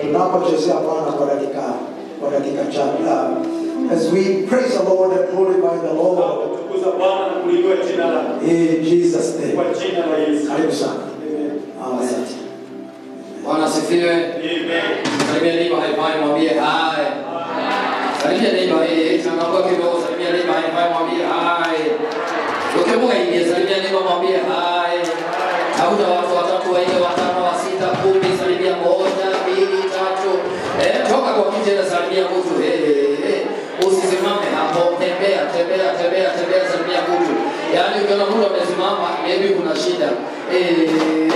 Tunapochezea Bwana kwa dakika chache. As we praise the Lord and glorify the Lord Tukuza Bwana na kuliinua jina lake in Jesus' name. Kwa jina la Yesu. Karibu sana. Amen. Asante. Bwana asifiwe. Amen. Salimia neighbor high five, mwambie hi. Salimia neighbor, eh, changamka kidogo, salimia neighbor high five, mwambie hi. Ukiamua ingia, salimia neighbor, mwambie hi. Tafuta watu watatu, wanne, watano, wa sita, 10, salimia moja, mbili, tatu. Eh, toka kwa kiti na salimia mtu. Eh, eh, eh. Usisimame hapo, tembea, tembea, tembea, tembea, salimia mtu. Yaani ukiona mtu amesimama, maybe kuna shida. Eh,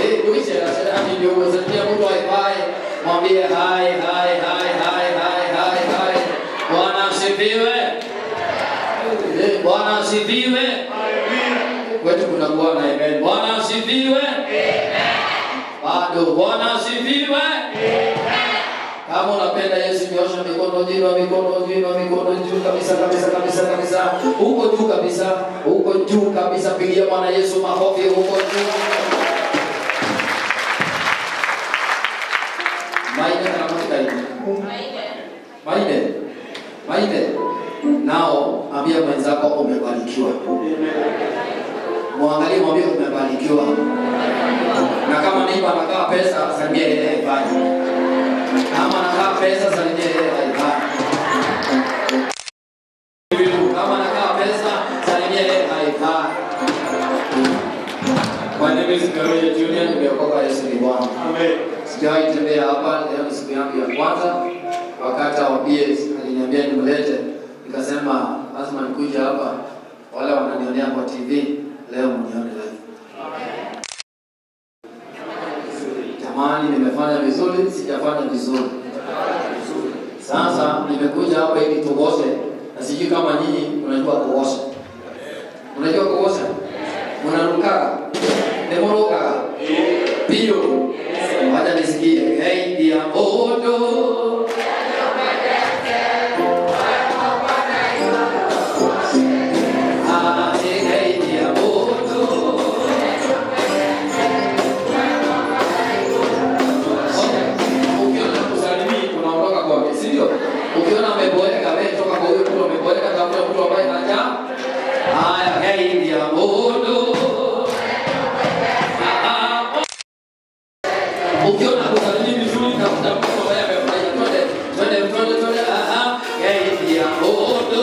eh, uiche na shida hadi ndio usalimia mtu high five. Mwambie hi, hi, hi, hi, hi, hi, hi. Bwana asifiwe. Eh, Bwana asifiwe. Kwetu kuna Bwana, amen. Bwana asifiwe. Bado Bwana asifiwe. Kama unapenda Yesu, nyosha mikono juu, inua mikono juu, inua mikono juu kabisa kabisa kabisa kabisa. Huko juu kabisa, huko juu kabisa, pigia Bwana Yesu makofi huko juu. Maine kana kaine. Maine. Maine. Nao ambia mwenzako umebarikiwa. Mwangalie, mwambie umebarikiwa. Na kama neighbor anakaa pesa, salimia yeye haifai. Kama anakaa pesa, salimia yeye haifai. Kama anakaa pesa, salimia yeye haifai. My name is Garoya Junior, nimeokoka, Yesu ni Bwana. Amen. Sijawahi tembea hapa, leo ni siku yangu ya kwanza. Wakati wa PS aliniambia nimlete, nikasema lazima nikuje hapa. Wale wananionea kwa TV, leo mnione live. Jamani, nimefanya vizuri, sijafanya vizuri. Sasa nimekuja hapa ili tuoshe, na sijui kama nyinyi mnajua kuosha. Mnajua kuosha? Mnarukaga? Nimerukaga? Pio. Wacha nisikie. Hey, dia moto. Ah, hey, dia moto. Ukiona kusalimii unaondoka kwake, si ndio? Ukiona ameboeka, wewe toka kwa huyo mtu ameboeka, tafuta mtu ambaye haja. Haya, hey, dia moto. Ah, ah. Ukiona kusalimii vizuri, tafuta mtu ambaye amefurahia. Twende, twende, twende, twende. Aha, hey, dia moto.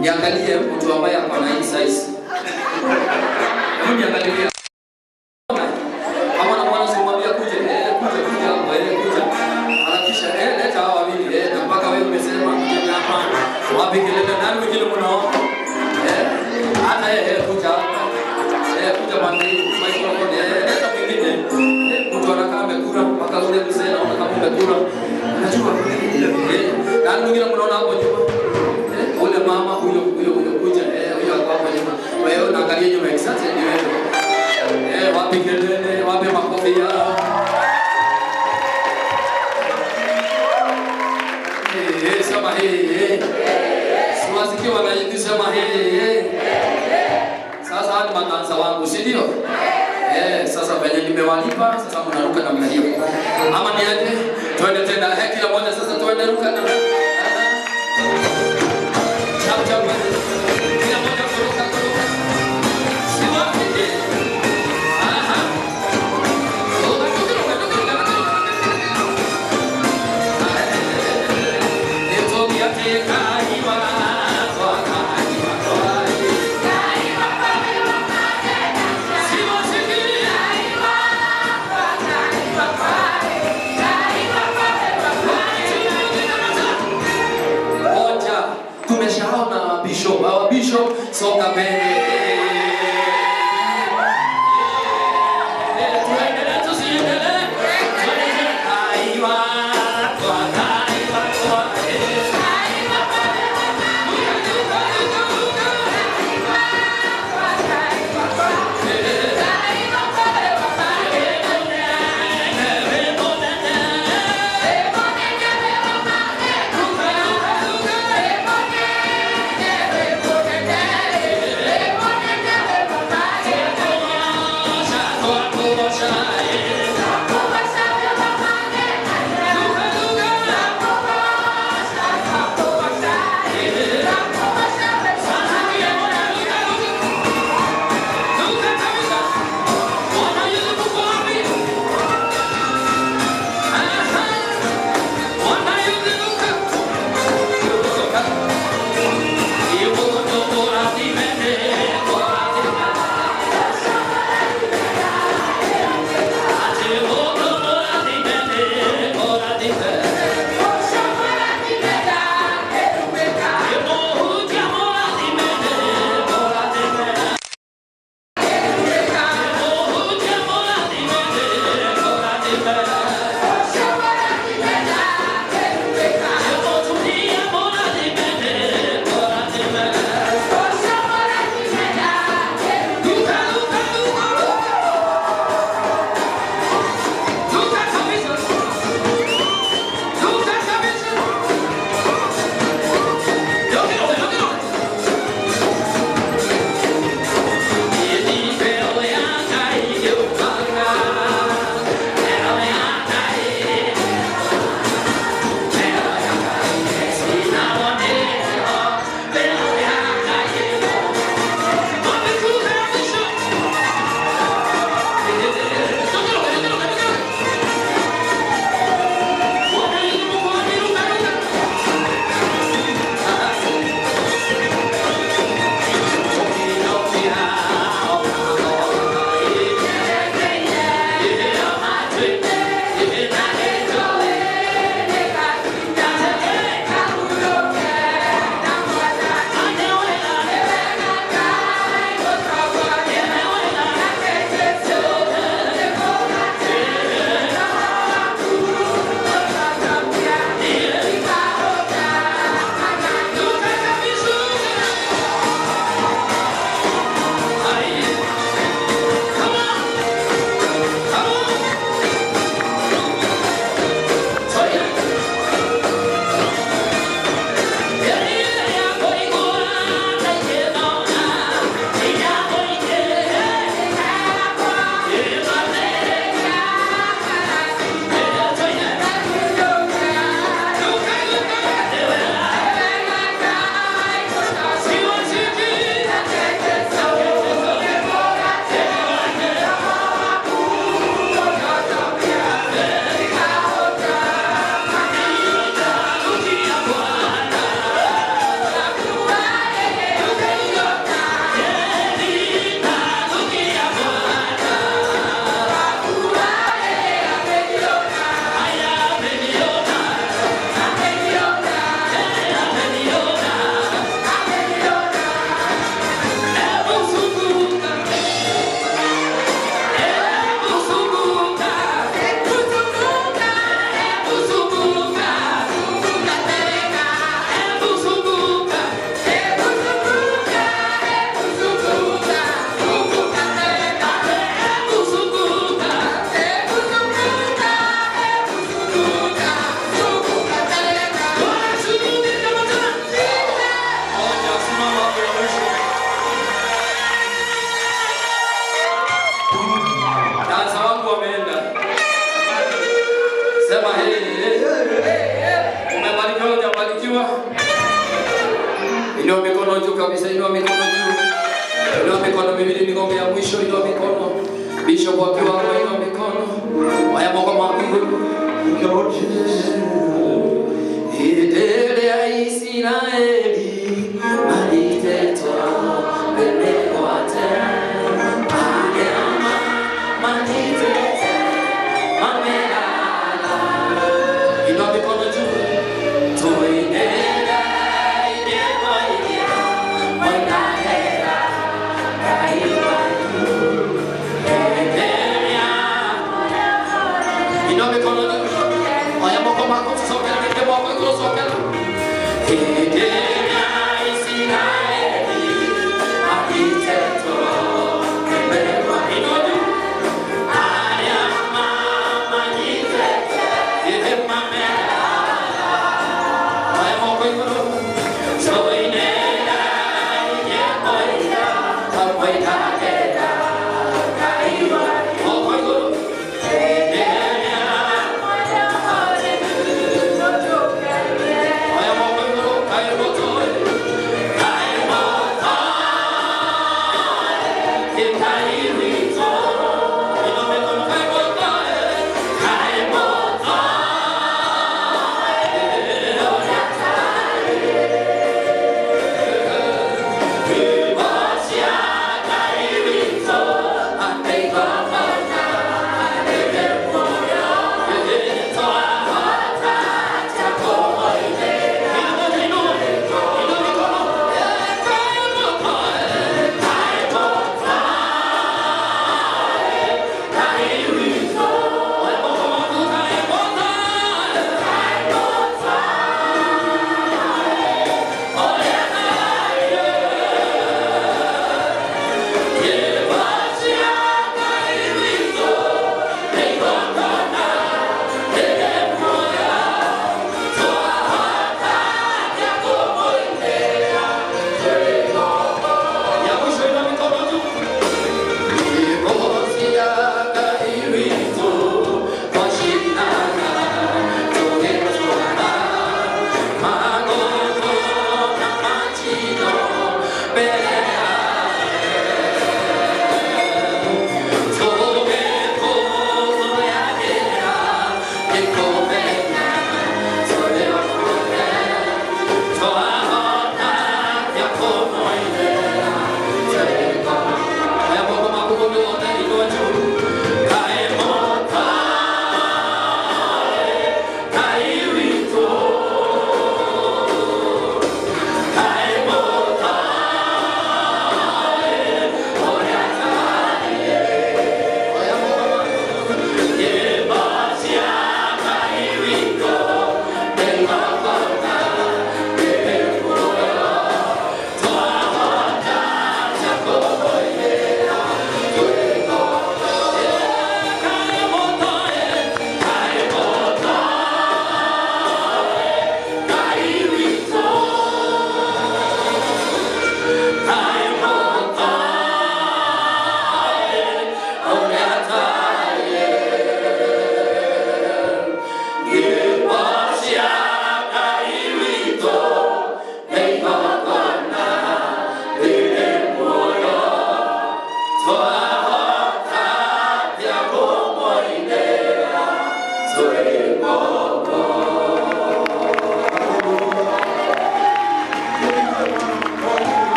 Niangalie mtu ambaye ako na hii size. Hebu niangalie. Kama na mwana simwambia kuja, kuja kuja hapo, kuja. Harakisha, leta hawa wawili, na mpaka wewe umesema kuja hapa. Wapi kelele nani wengine mnaona? Hata kuja hapa. Kuja pande hii, microphone, leta mwingine. Mtu anakaa amekula mpaka ule mzee naona kama umekula. Unajua? Nani mwingine mnaona hapo nyuma? Ule mama huyo huyo huyo kuja, huyo hapo hapo nyuma. Wewe unaangalia nyuma exactly ni wewe. Wapi kelele, wapi makofi yao? Sema Siwasikie wananchi sema Sasa hadi makansa wangu, si ndio? Sasa venye nimewalipa, sasa mnaruka namna hiyo. Ama ni aje? Twende tena, kila mmoja sasa twende ruka na. Chap chap. Kila mmoja kuruka kuruka. Siwasikie. Aha. Tumeshaona bishop, our bishop soka mbele. Tuendelee tusiendelee. Aiwa, aiwa, aiwa. juu kabisa, inua mikono juu. Inua mikono miwili, migombe ya mwisho, inua mikono. Bishop wakiwa hapa, inua mikono. Haya moko makuru. Thank you, Lord Jesus. Idele ya Israeli malitetwa belekwate agema malitete mamelala. Inua mikono juu. Tuinele idemo idemo mwendahera kaiwatu eteria. Inua mikono juu. Haya moko makuru sokela nitemo kwa sokela. Idele Israeli malitetwa belekwate. Inua juu. Ayama malitete mamelala. Better.